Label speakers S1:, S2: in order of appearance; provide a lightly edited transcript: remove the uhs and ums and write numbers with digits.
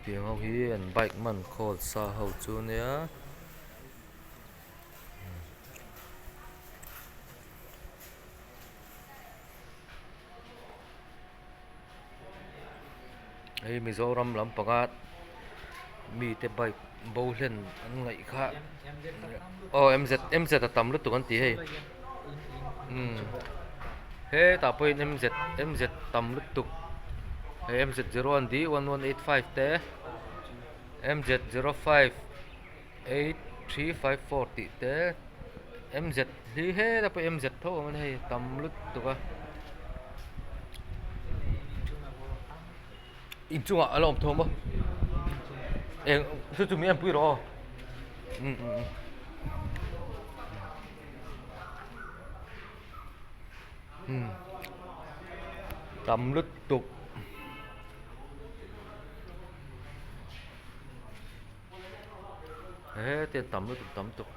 S1: Hetiang ho hi an bike man khawl sa ho chu nia. Hei Mizoram lampanga mite bike bo hlen an ngaih kha aw MZ MZ a tam lutuk an ti hei umm hetah pawhin MZ MZ tam lutuk hei MZ zero one D one one 85 te MZ 05 8354 tih te MZ hi helai pawh MZ tho a awm a hei tam lutuk a inchungah a la awm thawm a eng chu chu mi enpui rawh aw um um um um tam lutuk. He tiang tam lutuk tam tuk.